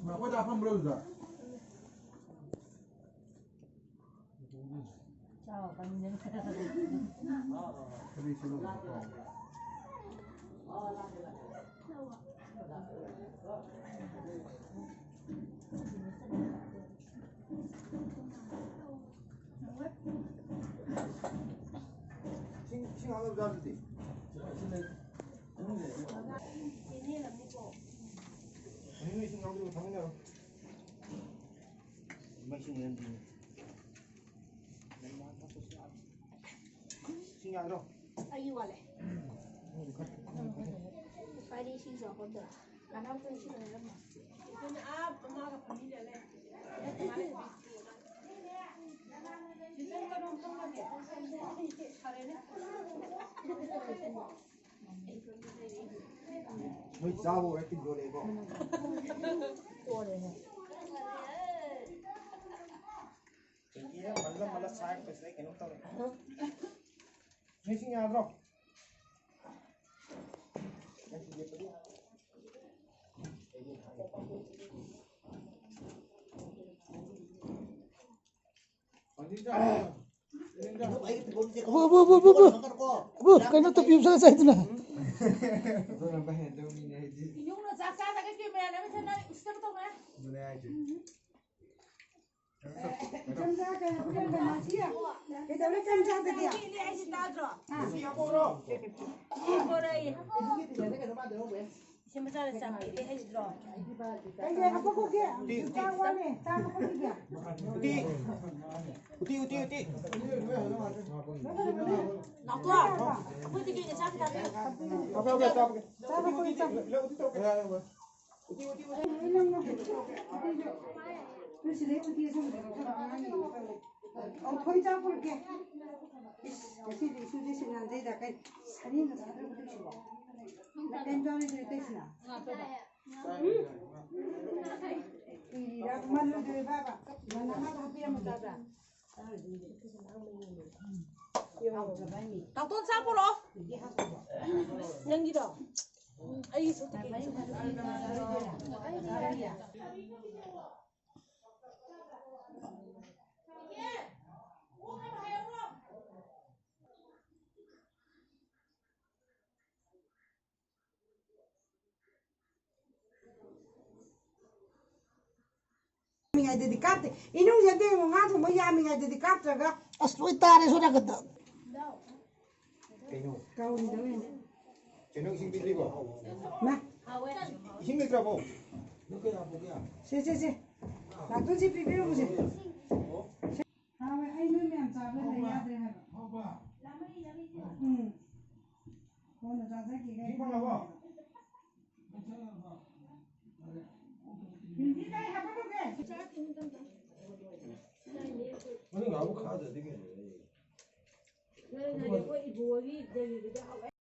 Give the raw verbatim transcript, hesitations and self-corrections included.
ꯉꯥꯏꯈꯣ, ꯆꯥ ꯐꯝꯕ꯭ꯔꯣ ꯑꯗꯨꯗ? ꯆꯥꯎ ꯀꯟꯅ꯫ ꯀꯔꯤ ꯁꯤꯅꯣ? ꯏꯁꯤꯡ, ꯏꯁꯤꯡ ꯍꯥꯞꯅꯕ ꯖꯥꯔꯗꯨꯗꯤ? ꯃꯅꯨꯡꯗ ꯏꯁꯤꯡ ꯌꯥꯎꯗ꯭ꯔꯤꯕ ꯊꯝꯃꯤꯟꯅꯔꯣ꯫ ꯏꯁꯤꯡ ꯌꯥꯗ꯭ꯔꯣ? ꯑꯩꯒꯤ ꯋꯥꯠꯂꯦ꯫ ꯉꯁꯥꯏꯗꯤ ꯏꯁꯤꯡꯁꯨ ꯍꯥꯞꯄꯝꯗ꯭ꯔꯥ? ꯀꯅꯥꯝꯇ ꯏꯁꯤꯡ ꯂꯩꯔꯝꯃꯣꯏ꯫ ꯏꯆꯦꯅ ꯑꯥ ꯃꯃꯥꯒ ꯐꯝꯃꯤꯟꯅ ꯂꯩ꯫ ꯆꯤꯆꯟ ꯀꯩꯅꯣꯝ ꯇꯧꯔꯒꯦ꯫ ꯐꯔꯦꯅꯦ꯫ ꯃꯣꯏ ꯆꯥꯕ ꯍꯦꯛꯇ ꯌꯣꯜꯂꯦꯀꯣ꯫ ꯇꯦꯡꯀꯤꯗ ꯃꯜꯂ ꯃꯜꯂ ꯆꯥꯏ, ꯀꯩꯅꯣꯝ ꯇꯧꯔꯦ꯫ ꯅꯣꯏ ꯏꯁꯤꯡ ꯌꯥꯗ꯭ꯔꯣ? Abu, Abu, Abu, Abu. Abu, ꯀꯩꯅꯣ ꯇꯨꯄꯤ ꯑꯃ ꯁꯠꯂ ꯆꯥꯏꯗꯨꯅ? ꯏꯌꯨꯡꯅ ꯆꯥꯛ ꯆꯥꯗꯒꯩ camera ꯅꯝꯃꯤ ꯊꯦꯡꯅ ꯎꯁꯤꯠꯇꯕ ꯇꯧꯅꯨꯍꯦ꯫ ꯑꯗꯨꯅꯦ ꯍꯥꯏꯁꯦ꯫ ꯆꯝꯆꯥ ꯀꯩꯅꯣ, ꯀꯩꯅꯣ, ꯀꯩꯅꯣ, ꯁꯤ ꯀꯩꯗꯧꯔꯦ ꯆꯝꯆꯥꯗꯗꯤ? ꯏꯅꯦ, ꯑꯩꯁꯦ ꯇꯥꯗ꯭ꯔꯣ? ꯍꯥ? ꯁꯤ ꯍꯥꯞꯄꯛꯎꯔꯣ? ꯁꯤ ꯄꯣꯔꯛꯑꯦ꯫ ꯑꯗꯨꯒꯤ ꯇꯤꯡꯒꯜꯗ ꯀꯩꯅꯣ ꯃꯥꯟꯗꯅ ꯍꯧꯔꯦ꯫ ꯁꯤ ꯃꯆꯥꯗ ꯆꯥꯛ ꯄꯤꯔꯦ ꯍꯥꯏꯁꯤꯗ꯭ꯔꯣ? ꯀꯩ ꯀꯩ ꯍꯥꯞꯄꯛꯈꯣꯒꯦ? ꯎꯇꯤ, ꯎꯇꯤ꯫ ꯆꯥꯛ ꯋꯥꯠꯂꯦ, ꯆꯥꯛ ꯍꯥꯞꯄꯛꯈꯤꯒꯦ꯫ ꯎꯇꯤ, ꯎꯇꯤ, ꯎꯇꯤ, ꯎꯇꯤ꯫ ꯅꯥꯎꯇꯣꯟ, ꯑꯩꯈꯣꯏꯗꯤ ꯀꯩꯒ ꯆꯥꯛ ꯆꯥꯗꯣꯏꯅꯣ? ꯍꯥꯞꯄꯛꯑꯣ, ꯍꯥꯞꯄꯛꯑꯣ, ꯆꯥꯕꯒꯤ꯫ ꯆꯥꯛ ꯍꯥꯞꯄꯛꯈꯣꯒꯦ, ꯆꯥꯛ꯫ ꯎꯇꯤ, ꯎꯇꯤ, ꯎꯇꯤ꯫ ꯅꯣꯏ ꯁꯤꯗꯩ ꯎꯇꯤ ꯑꯁꯪꯕꯗꯣ ꯈꯔ ꯑꯉꯥꯡꯒꯤ ꯑꯃ ꯇꯧꯔꯦ꯫ ꯑꯧ, ꯊꯣꯏ ꯆꯥ ꯄꯨꯔꯛꯀꯦ꯫ ꯏꯁ, ꯉꯁꯤꯗꯤ ꯏꯁꯨꯁꯦ ꯁꯤꯡꯉꯥꯟꯗꯩꯗ ꯀꯩ ꯁꯅꯤꯡꯒ ꯆꯥꯗ꯭ꯔꯕ ꯇꯧꯏꯁꯤꯕꯣ? ꯅꯥꯀꯟ ꯆꯥꯔꯣꯏꯗ꯭ꯔꯦ ꯇꯧꯏꯁꯤꯅ? ꯎꯝ? ꯀꯨꯏꯔꯤꯔꯥ? ꯃꯜꯂꯣꯏꯗꯣꯏ ꯕꯥꯕ? ꯃꯟ ꯑꯃꯒ ꯍꯥꯞꯄꯤꯔꯝꯃꯣ ꯆꯥꯕ꯭ꯔꯥ? ꯇꯥꯎꯇꯣꯟ, ꯆꯥ ꯄꯨꯔꯛꯑꯣ꯫ ꯅꯪꯒꯤꯗꯣ꯫ ꯑꯩꯒꯤꯁꯨ꯫ ꯌꯥꯝꯃꯤꯉꯩꯗꯗꯤ ꯀꯥꯞꯇꯦ꯫ ꯏꯅꯨꯡꯁꯦ ꯇꯦꯡꯉꯣ ꯉꯥ ꯊꯣꯡꯕ ꯌꯥꯝꯃꯤꯉꯩꯗꯗꯤ ꯀꯥꯞꯇ꯭ꯔꯒ꯫ ꯑꯁ, ꯂꯣꯏ ꯇꯥꯔꯦ ꯁꯣꯝ ꯅꯥꯀꯟꯗ꯫ ꯀꯩꯅꯣ? ꯀꯧꯔꯤꯗꯣ ꯌꯦꯡꯉꯣ꯫ ꯀꯩꯅꯣ, ꯏꯁꯤꯡ ꯄꯤꯗ꯭ꯔꯤꯕꯣ? ꯃꯥ꯫ ꯏꯁꯤꯡ ꯂꯩꯇ꯭ꯔꯕꯣ? ꯁꯦ, ꯁꯦ, ꯁꯦ꯫ ꯅꯥꯇꯣꯟꯁꯤ ꯄꯤꯕꯤꯔꯝꯃꯨꯁꯦ꯫ ꯍꯥꯎꯋꯦ, ꯑꯩ ꯅꯣꯏ ꯃꯌꯥꯝ ꯆꯥꯕꯗ ꯂꯩ ꯌꯥꯗ꯭ꯔꯦ ꯍꯥꯏꯕ꯫ ꯎꯝ꯫ ꯀꯣꯟꯅ ꯆꯥꯖꯈꯤꯒꯦ꯫ ꯃꯤꯃꯤ ꯀꯩ ꯍꯥꯞꯄꯛꯎꯒꯦ? ꯃꯅꯤꯡ ꯉꯥꯕꯨ ꯈꯥꯗ꯭ꯔꯗꯤ ꯀꯩꯅꯣ? ꯅꯣꯏ ꯉꯥꯏꯈꯣ, ꯏꯕꯣꯒꯤ ꯗꯦꯂꯤꯚꯔꯤꯗ ꯍꯧꯔꯦ꯫